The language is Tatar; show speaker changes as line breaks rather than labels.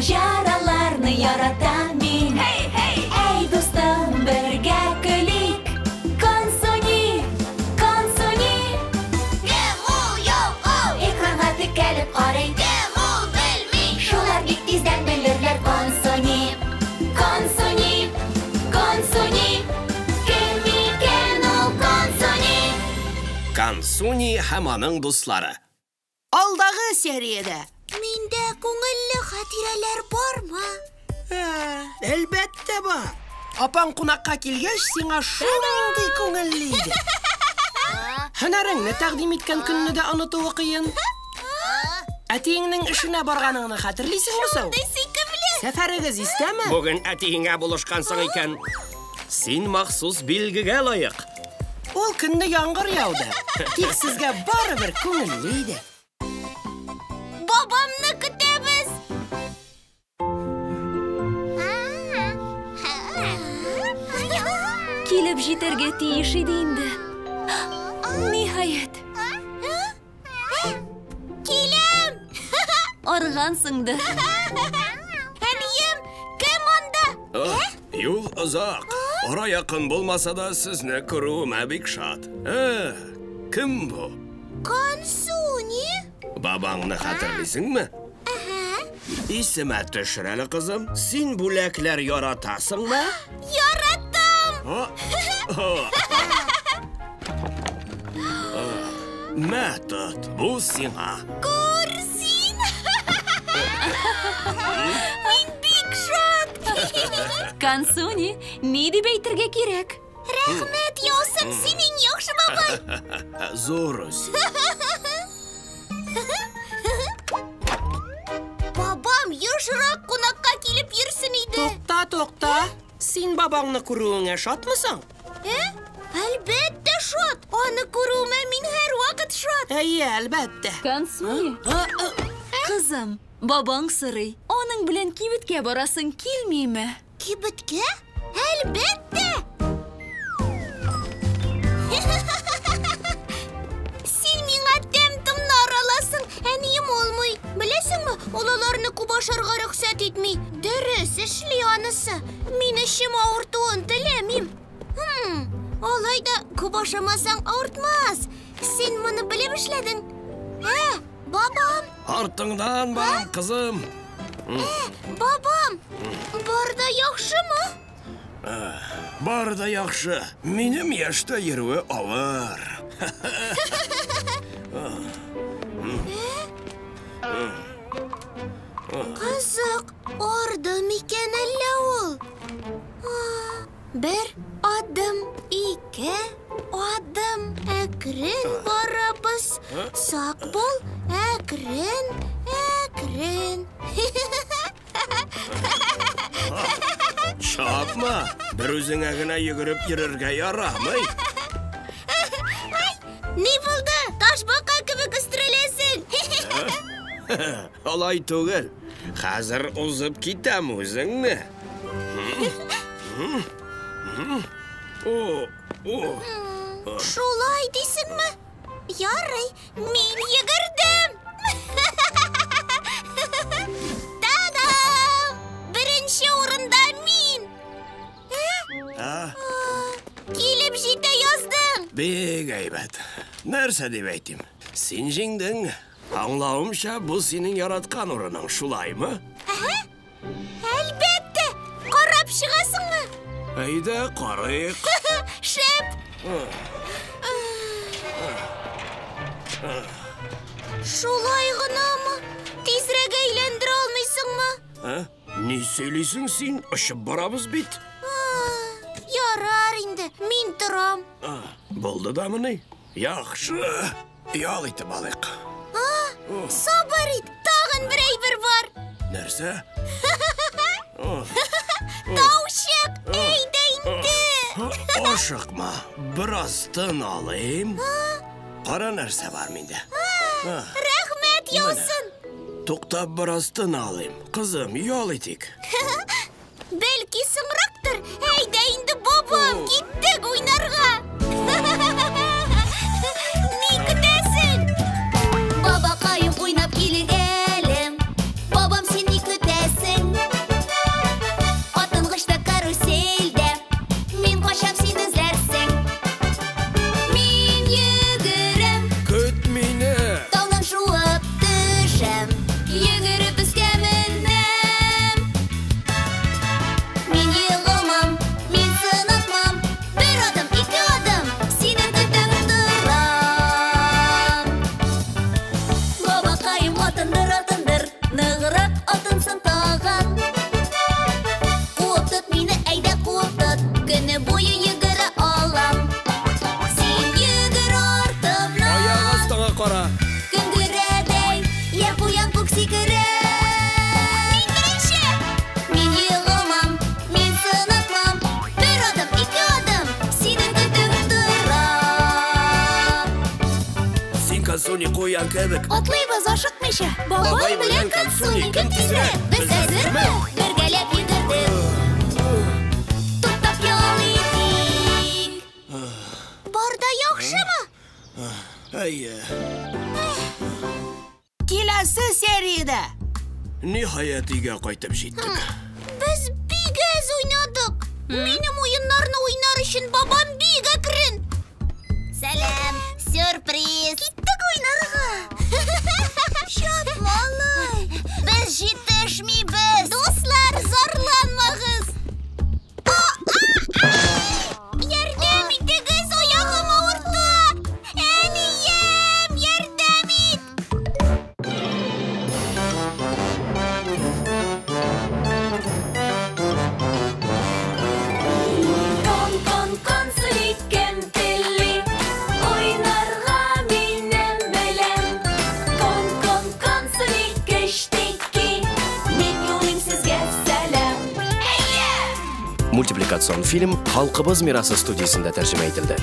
Маҗараларны яратам мин.
Һей, һей!
Әй, дустым, бергә көлик. Консуни, Консуни.
Кем ул, юк ул?
Экранга текәлеп карый.
Кем ул, белми.
Шулар бик тиздән белерләр. Консуни, Консуни, Консуни. Кем икән ул Консуни?
Консуни һәм аның дуслары.
Алдагы сериядә.
Миндә күңелле хатирәләр бармы?
Әлбәттә бар. Апаң кунакка килгәч, сиңа шундый күңелле иде. Һөнәреңне тәкъдим иткән көнне дә онытуы кыен. Әтиеңнең эшенә барганыңны хәтерлисеңме соң?
Шундый сөйкемле.
Сәфәрегез истәме?
Бүген әтиеңә булышкансың икән. Син махсус билгегә лаек.
Ул көнне яңгыр яуды. Тик сезгә барыбер күңелле иде.
Бабамны көтәбез.
Килеп җитәргә тиеш иде инде. Ниһаять.
Киләм.
Аргансыңдыр.
Әнием, кем анда?
Юл озак. Ара якын булмаса да сезне күрүемә бик шат. Кем бу?
Консуни?
Бабаңны хәтерлисеңме? Исемә төшер әле, кызым. Син бүләкләр яратасыңмы?
Яратам!
Мә, тот, бу сиңа.
Күр син! Мин бик шат!
Консуни, ни дип әйтергә кирәк?
Рәхмәт яусын, син иң яхшы бабай!
Зур үс.
Бабам ешрак кунакка килеп йөрсен иде.
Тукта, тукта. Син бабаңны күрүеңә шатмысың?
Әлбәттә шат. Аны күрүемә мин һәрвакыт шат.
Әйе, әлбәттә.
Консуни. Кызым, бабаң сорый. Аның белән кибеткә барасың килмиме?
Кибеткә? Әлбәттә. Син миңа тәм-томнар аласың, әнием алмый. Беләсеңме, ул аларны күп ашарга рөхсәт итми. Дөрес эшли анысы. Мин эчем авыртуын теләмим. Алай да күп ашамасаң авыртмас. Син моны белеп эшләдең. Бабам.
Артыңдан барам, кызым.
Бабам, бар да яхшымы?
Бар да яхшы. Минем яшьтә йөрүе авыр.
Кызык, арды микән әллә ул? Бер адым, ике адым, әкрен барабыз. Сак бул, әкрен, әкрен.
Чапма, бер үзеңә генә йөгереп йөрергә ярамый.
Ни булды? Ташбака кебек өстерәләсең.
Алай түгел. Хәзер узып китәм үзеңне.
Шулай дисеңме? Ярый, мин йөгердем. Та-дам! Беренче урында мин. Килеп җитә яздың.
Бик әйбәт. Нәрсә дип әйтим? Син җиңдең. Аңлавымча, бу синең яраткан урының, шулаймы?
Әлбәттә! Карап чыгасыңмы?
Әйдә, карыйк.
Шәп! Шулай гынамы? Тизрәк әйләндерә алмыйсыңмы?
Ни сөйлисең син? Очып барабыз бит.
Ярар инде, мин торам.
Булды дамыни? Яхшы. Ял итеп алыйк.
Сабыр ит, тагын бер әйбер бар.
Нәрсә?
Таушык, әйдә инде.
Ашыкма, бераз тын алыйм. Кара нәрсә бар миндә.
Рәхмәт яусын.
Туктап бераз тын алыйм. Кызым, ял итик.
Бәлки соңрактыр. Әйдә инде, бабам, киттек уйнарга. Ни көтәсең?
Бабакаем уйнап килик әле. Бабам, син ни көтәсең?
Консуни куян кебек.
Атлыйбыз ашыкмыйча. Бабай белән Консуни кем тизрәк? Без әзерме? Бергәләп йөгердек. Туктап ял итик. Бар да яхшымы?
Әйе.
Киләсе сериядә.
Ниһаять өйгә кайтып җиттек.
Без бик әз уйнадык. Минем уеннарны уйнар өчен бабам бик әкрен. Сәлам, сюрприз. Киттек уйнарга. Шәп, малай. Без җитешмибез. Дуслар, зарланмагыз. Ярдәм итегез, аягым авырта. Әнием, ярдәм ит.
Кон, кон, Консуни, кем тели? Уйнарга минем белән. Кон, кон, Консуни, кечтеки. Мин юлыйм сезгә сәлам.
Мультипликацион фильм Халкыбыз мирасы студиясендә тәрҗемә ителде.